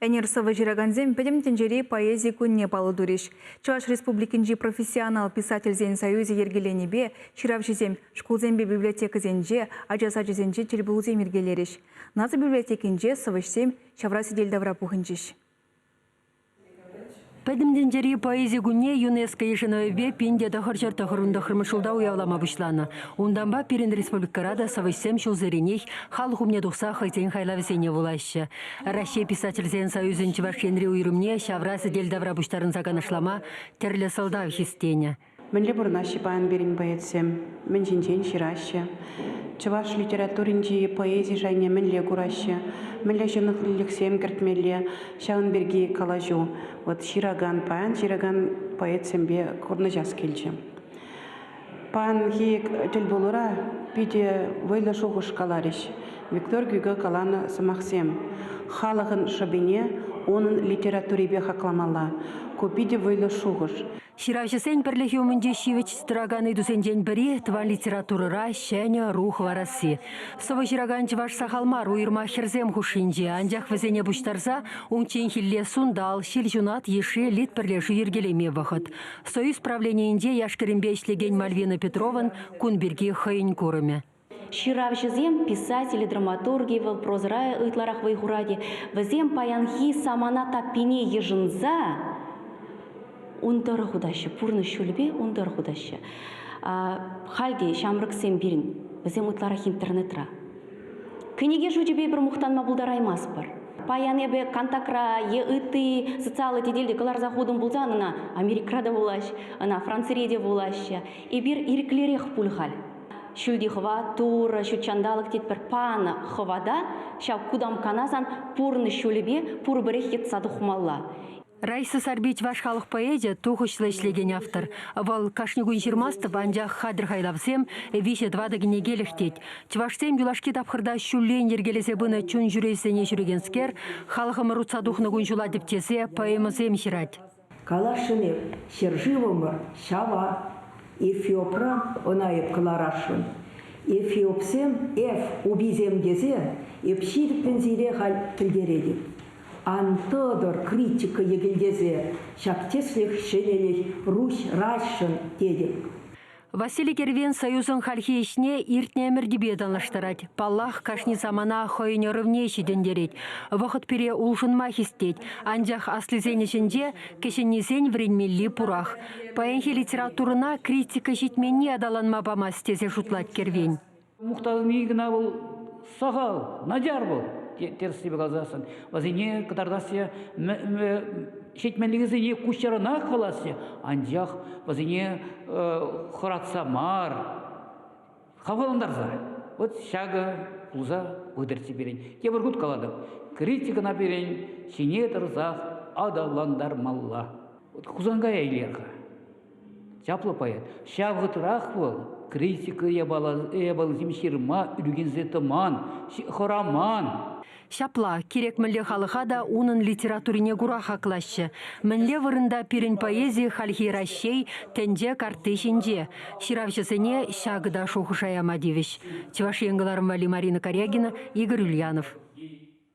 Ӗнер сӑвӑ ҫыракансем Пӗтӗм тӗнчери поэзи кунне паллӑ турӗҫ. Чӑваш Республикинчи профессионал писательсен союзӗ йӗркеленипе ҫыравҫӑсем шкулсемпе библиотекӑсенче, ача сачӗсенче тӗлпулусем йӗркелерӗҫ. Наци библиотекинче сӑвӑҫсем ҫавра сӗтел тавра пухӑнчӗҫ. Пӗтӗм тӗнчери поэзи кунне ЮНЕСКО йышӑнӑвӗпе 1999 ҫулта уявлама пуҫланӑ. Унтанпа пирӗн республикӑра та сӑвӑҫсем ҫулсеренех халӑх умне тухса хӑйсен хайлавӗсене вулаҫҫӗ. Раҫҫей писательсен союзӗн Чӑваш Енри уйрӑмне ҫавра сӗтел тавра пуҫтарӑнса канашлама тӗрлӗ сӑлтав хистенӗ. Мӗнле пурӑнаҫҫӗ паян пирӗн поэтсем? Мӗн ҫинчен ҫыраҫҫӗ? Чӑваш литературинчи поэзи шайне мӗнле кураҫҫӗ? Мӗнле ҫӑнӑхлӑхсем кӗртмелле? Ҫавӑн пирки калаҫу. Вот ҫыракан, паян ҫыракан поэтсемпе курнӑҫас килчӗ. Паянхи тӗлпулура питӗ вӑйлӑ шухӑш каларӗҫ. Виктор Гюго каланӑ сӑмахсем. Халӑхӑн шӑпине унӑн литературипе хакламалла. Ку питӗ вӑйлӑ шухӑш. Ҫыравҫӑсен пӗрлӗхӗ умӗнче ҫивӗч тӑракан ыйтусенчен пӗри тӑван литературӑра ҫӗнӗ ӑру хӑварасси. Сӑвӑ ҫыракан чӑваш сахал мар, уйрӑмах хӗрсем хушшинче, анчах вӗсене пуҫтарса унчченхилле Сунтал, Ҫилҫунат йышши литпӗрлешӳ йӗркелеме вӑхӑт. Союз правленийӗнче яш-кӗрӗмпе ӗҫлекен Мальвина Петрован кун пирки хӑйӗн курӑмӗ. Ҫыравҫӑсем, писатели, драматурги вӑл прозӑра ытларах вӑй хурать-и, вӗсем паянхи самана таппине йышӑнса ун тӑрӑх утаҫҫӗ, пурнӑҫ ҫулӗпе ун тӑрӑх утаҫҫӗ. Халь те ҫамрӑксем пирӗн, вӗсем ытларах интернетра. Кӗнеке шучӗпе эпир мухтанма пултараймастпӑр. Паян эпӗ Контактра е ытти социаллӑ тетелте кӑларса хутӑм пулсан ӑна Америкӑра та вулаҫ, ӑна Францире те вулаҫҫӗ. Эпир ирӗклӗрех пуль халь. Ҫӳлти хӑва, Турӑ, ҫутҫанталӑк тетпӗр панӑ хӑвата ҫав кутамккана сан пурнӑҫ ҫулӗпе пурпӗрех йӑтса тухмалла. Раиса Сарпи чӑваш халӑх поэчӗ, тухӑҫлӑ ӗҫлекен автор. Вӑл кашни кун ҫырмастӑп, анчах хатӗр хайлавсем виҫӗ-тӑватӑ кӗнекелӗх тет. Чӑвашсем юлашки тапхӑрта ҫуллен йӗркелесе пынӑ чун ҫӳревсене ҫӳрекенскер халӑхӑмӑр утса тухнӑ кун-ҫула тӗпчесе поэмӑсем ҫырать. Каласшӑн эп, ҫӗршывӑмӑр ҫава. Эфиопра ӑна эп кӑларасшӑн. Эфиопсем Эф уписем тесе эп ҫирӗппӗн сире халь пӗлтеретӗп. Ан тӑтӑр критика йӗкӗлтесе ҫак тӗслӗх ҫӗнӗлӗх Руҫ Раҫшӑн тетӗп. Василий Кервен Союзӑн хальхи ӗҫне иртнӗ ӗмӗртипе танлаштарать. Паллах, кашни самана хӑйӗн ӑрӑвне ҫитӗнтерет. Вӑхӑт пире улшӑнма хистет. Анчах аслисен ӗҫӗнче кӗҫӗннисен вӗренмелли пурах. Паянхи литературӑна критика ҫитменни аталанма памасть тесе шутлать Кервен. Мухтавни кӑна вӑл сахал, начар вӑл, тӗрӗссипе каласассӑн. Вӗсене кӑтартасси, ҫитменлӗхӗсене куҫаранах каласси, анчах вӗсене хӑратса мар, хавхалантарса. Вот ҫакӑ пулса пытӑрччӗ пирӗн. Тепӗр хут калатӑп, критикӑна пирӗн ҫине тӑрсах аталантармалла. Вот Хусанкая илер-ха. Чаплӑ поэт. Ҫав вӑхӑтрах вӑл критика япалисем ҫырма ӳркенсе тӑман, хӑраман. Ҫапла, кирек мӗнле халӑха та унӑн литературине кура хаклаҫҫӗ. Мӗнле вырӑнта пирӗн поэзи хальхи Раҫҫей, тӗнче картти ҫинче? Ҫыравҫӑсене ҫакӑ та шухӑша яма тивӗҫ. Чӑваш Ен кӑларӑм валли Марина Карягина, Игорь Ульянов.